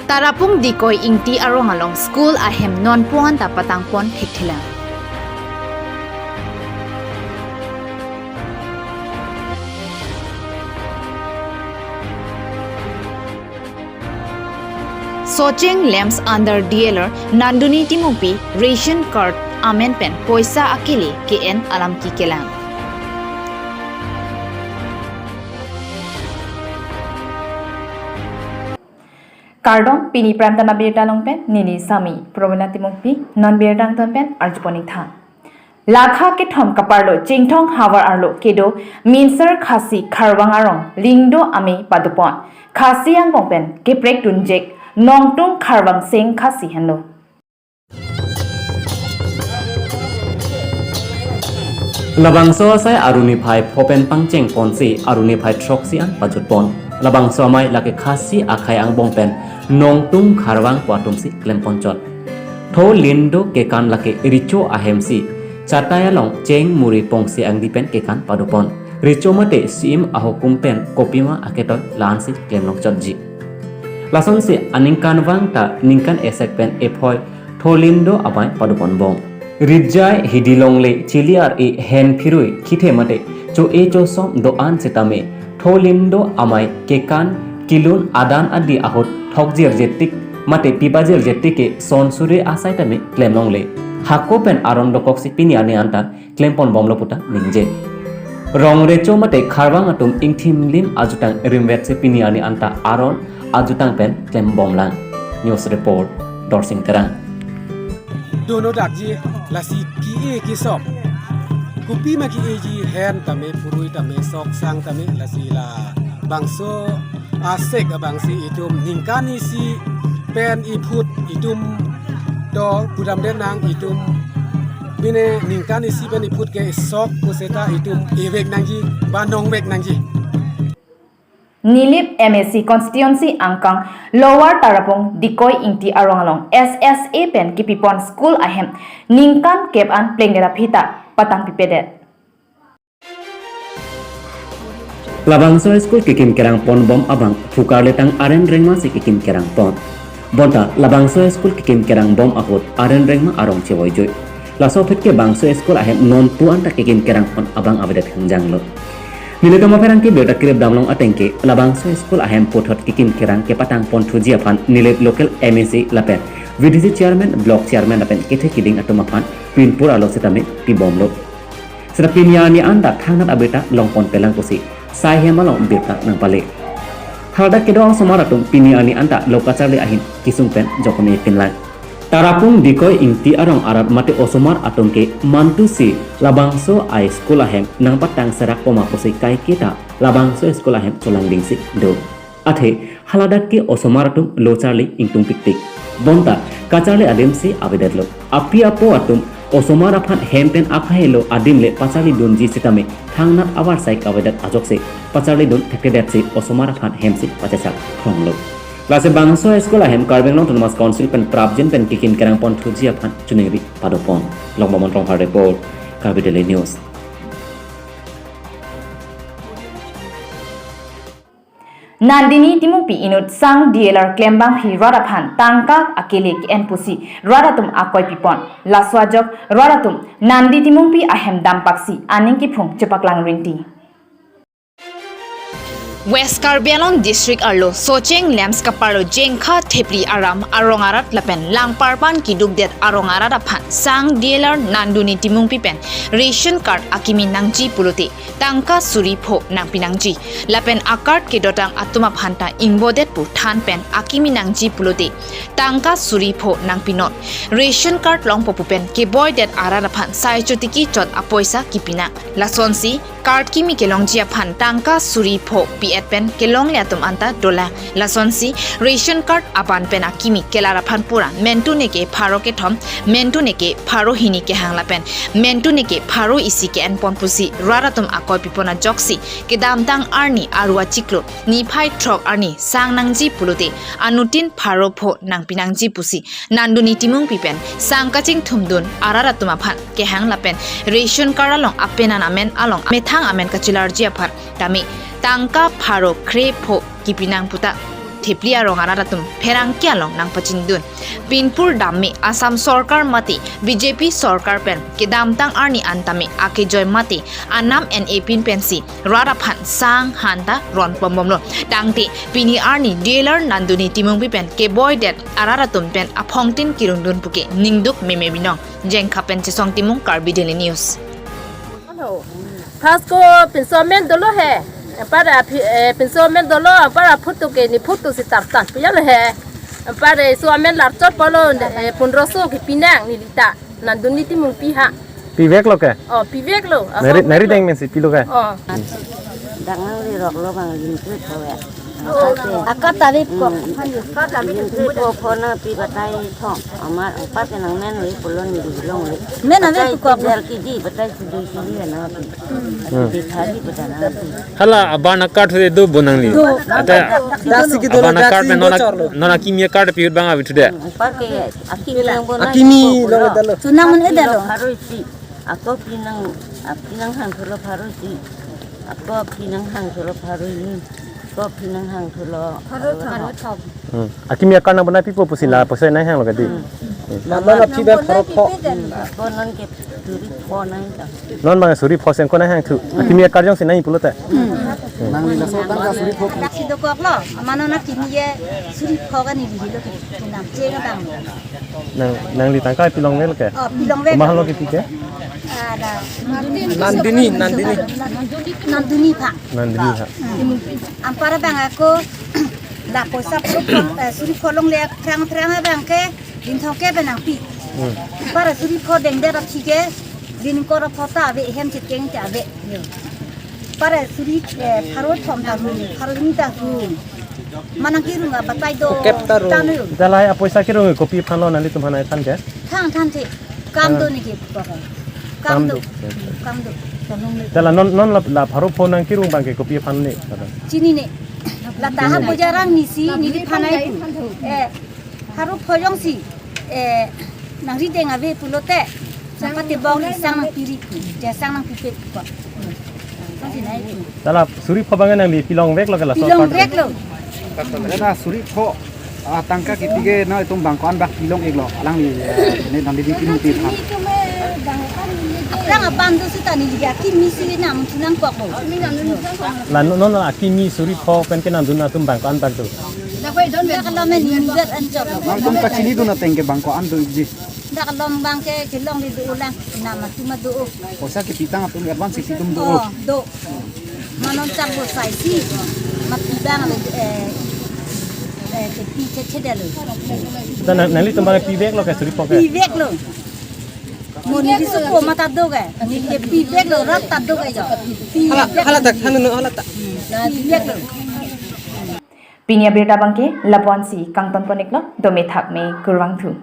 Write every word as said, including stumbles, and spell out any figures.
Tarapung Dikoi Ingti arong along school ahem non puan ta patangpon thekthelang. Socheng Lamps under dealer Nanduni Timungpi ration card amen pen poisa akele ke-en alam kekelang. Kardom, pini Prime Time abirta along pen neli Sami Promina Timungpi, non birta angton pen arjupon ingthang. Lakha kethom kaparlo Chinthong havar arlo kedo Minsar Khasi Kharvang arong Lindo Amei padopon. Khasi angbong pen keprek dunjek Nongtung Kharvang Seng Khasi henlo. Labangso asai aruni phai pho pen pangcheng ponsi aruni phai throksi an pajutpon. Labangso amei lake Khasi akhei angbong pen Nongtung Kharvang pu atumsi klempon chot. Tho lindo kekan lake recho ahemsi chatai along cheng muri pongsi angdi pen kekan padopon. Recho mate sim ahukum pen kopima aketoi la-ansi klemlong chotji. Lasonsi aningkanvang ta ningkan esek pen ephoi tho lindo amei padopon bom. Rijai hidi longle chili ar-e hen phirui khithe mate cho-e chosom do-an sitame tho lindo amei kekan kelun adan adi ahut thokjirje tik mate pibajirje tik ke son suri asai tame klemlongle. Hako pen aron dokoksi pini arni anta klempon bomlo puta ningje. Rong recho mate Kharvang atum ingthim lim ajutang rimvetsi pini arni anta aron ajutang pen klembomlang. News report, Dorsing Terang. Dono dakji lasi ki-e kisom. Kopima ki-eji hen tame phirui tame sok sang tame lasi labangso asek abangsi itum ningkan isi pen iphut itum to pudamde nang itum mine ningkan isi pen iphut ke sok puseta itum evek nangji ba nongvek nangji. Nilip M A C constituency angkang Lower Tarapung Dikoi Ingti arong along S S A pen kipipon school ahem ningkan kep an plengdet aphi ta patang pipedet. Labangso school kekim kerang pon bom abang phukar letang aren rengma si kekim kerang pon. Bonta labangso school kekim kerang bom ahut aren rengma arong chevoijoi. Laso aphi ke bangso school ahem non puan ta kekim kerang pon abang avedet hangjanglo. Nelitum apherangke birta krip damlong atengke labangso school ahem puthot kekim kerang kepatang pon thuji aphan Nilip local M A C lapen V D C chairman, block chairman lapen kethe kiding atum aphan pinpur alo sitame pibomlo. Seta pini arni anta thangnat abirta longpon pelang pusi sai hem along birta nangpale. Haladak kedo osomar atum pini arni anta lo kacharli ahin kisung pen jokom-e pinlang. Tarapung Dikoi Ingti arong arat mate osomar atum ke mantusi labangso a school ahem nangpatang serak poma pusi kaiketa labangso school ahem cholangdingsi do. Athe haladak ke osomar atum lo charli ingtung pikpik. Bonta kacharli adimsi avedetlo. Api apo atum osomar aphan hem pen akhai lo adim le pacharli dunji sitame thangnat avarsai kavedet ajoksi pacharli dun thekthedetsi osomar aphan hemsi pachechak khonglo. Lasi bangso school ahem Karbi Anglong Autonomous Council pen prapjin pen kekim kerang pon thuji aphan chuningri padopon. Longbomon Rongphar report, Karbi Daily News. Nandini Timungpi inut sang D L R klembangpi rat aphan tangka akele ke-en pusi rat atum akoi pipon. Laso ajok rat atum Nandi Timungpi ahem dampaksi aning kiphung chepaklang rinti. West Karbi Anglong District arlo Socheng Lamps kaparlo Jengkha Thepli Aram arong arat lapen Langparpan kidukdet arong arat aphan sang D L R Nanduni Timungpi pen ration card akimi nangji pulote tangka suri pho nangpi nangji. Lapen a-card kedotang atum aphan ta ingbodet pu than pen akimi nangji pulote tangka suri pho nangpinon. Ration card longpo pu pen keboidet arat aphan sai chotiki chot apoisa kipinang. Lasonsi card kimi kelongji aphan tangka suri pho pi-et pen kelongle atum anta dolang. Lasonsi ration card aban pen akimi kelar aphan pura mentune ke pharo kethom, mentune ke pharo hini kehang lapen mentune ke pharo isi ke-enpon pusi rat atum akoi pipon ajoksi kedamtang arni aru achiklo niphai throk arni sang nangji pulote anuttin pharo pho nangpi nangji pusi Nanduni Timungpi pen sang kachingthumdun arat atum aphan kehang lapen ration card along apenan amen along methang amen kachelarji aphan tame tangka pharo kre pho kipinang puta Thepli arong arat atum pherangke along nangpachinidun. Pinpur dam me Assam sorkar mate B J P sorkar pen kedamtang arni an tame akejoi mate anam en-e pin pensi rat aphan sang han ta ron pon bomlo. Tangte pini arni D Lr Nandini Timungpi pen keboi det arat atum pen aphongtin kirungdun puke ningduk meme binong. Jengkha pen Chesong Timung, Karbi Daily News. First ko pinso amen dolo he. Anpar aphi, eh, pinso amen dolo, anpar aphutu ke ni phutu si tartan piyalo he. Anpar, eh, so amen larchot polo, eh, pondroso ke pinang neli ta. Nandini Timungpi ha. Piveklo ke? Oh, piveklo. Nari, nari deng mensi pilo ke? Oh. Dang nang ri rok lo bang lim tu ko ya. Akat tari ko. Hmm. Akat tari ko. Lim tu ko ko na pi batai thong. Amar empat ke nang men ri pulo ni di long ri. Men ave batai ko. Tiga kg, batai sudui kg na pi. Hmm. Di thari batai na pi. Hala aban akat hu do bonang li. Do. Ata das ki do aban das akat si men nona, bocor lo. Nona akimi akat pi hut bang avi thude. Empat ke akimi yang bonang. Akimi lo dalo. Tunang men edalo. Pharo isi. Ako pinang, pinang hang thulo pharo isi. Ako pinang hang thulo pharo ini. Ako pinang hang thulo pharo thom. Hmm. Akimi akat nang bonai pipo pusi la poisa nang hanglo ke di. Hmm. Hmm. Mama la pi bang pharo pho. Hmm. Ako non ke suri pho nang ta. Non bang suri pho seng ko nang hang thu. Hmm. Akimi akat jongsi nang pulote. Hmm. Nangli laso tangka suri pho. Dak si dokok lo. Mama non akimi ye suri pho ka neli hilo ke. Nam che ka dang. Nang, nangli tangka pilong vel ke? Oh, pilong vel. Mahal lo ke pi ke? Ada. Nandini, Nandini. Nandini pha. Nandini ha. Hmm. Anpar bang ako la poisa pro, eh, suri pho longle phrang phrang bang ke din thong ke benang pi. Hmm. Anpar suri pho deng der aphi ke din kor pho ta ave hem chit keng ta ave. Anpar suri, eh, pharo thom ta hu, pharo ni ta hu. Manang kirung abatai do. Kep ta ro. Tanu. Dalai apoisa kirung kopi aphan lo nanglitum aphan than ke? Than, than the. Kam do ni ke ko. Kam do. Kam do. Kam do. Tanu ni. Dala non, non la, la pharo pho nang kirung bang ke kopi aphan ni. Chini ni. La ta ha bojarang ni si ni di phanai. Eh, pharo pho jongsi. Eh, nang ri deng ave pulote. Sapa te bong ni sang nang piri. Dia sang nang pipe ko. Sang si nai. Dala suri pho bang nangli pilong veklo ke la so pilong part veklo. Dala suri pho, ah, tangka kipi ke na itum bang ko-an bak pilong iklo. Alangli, eh, ne nangli di pinu ti phan. Aphrang aban do sita ni dia kimi si nam chinang kok lo. La non, non la akimi suri pho pen ke nangdun atum bang ko-an bak do. Dak alom ni ni vet an chok. Nangtum kachinidun ateng ke bang ko-an do ikji. Dak alom bang ke kelong di do lang. Nam atum do. Poisa kipi tang atum advance si atum do. Oh, do. Manon chak bo sai si. Mapi bang le, eh, eh, ke pi che che dalo. Ta nang, nanglitum bang piveklo ke suri pho ke? Piveklo. Mo ni di supo mata do ke. Ni ke piveklo rat ta do ke jo. Hala, hala tak, hanu no hala tak. Piveklo. Pini abirta bang ke lapu-an si kangton pon iklo, dome thak me, kurvangthu.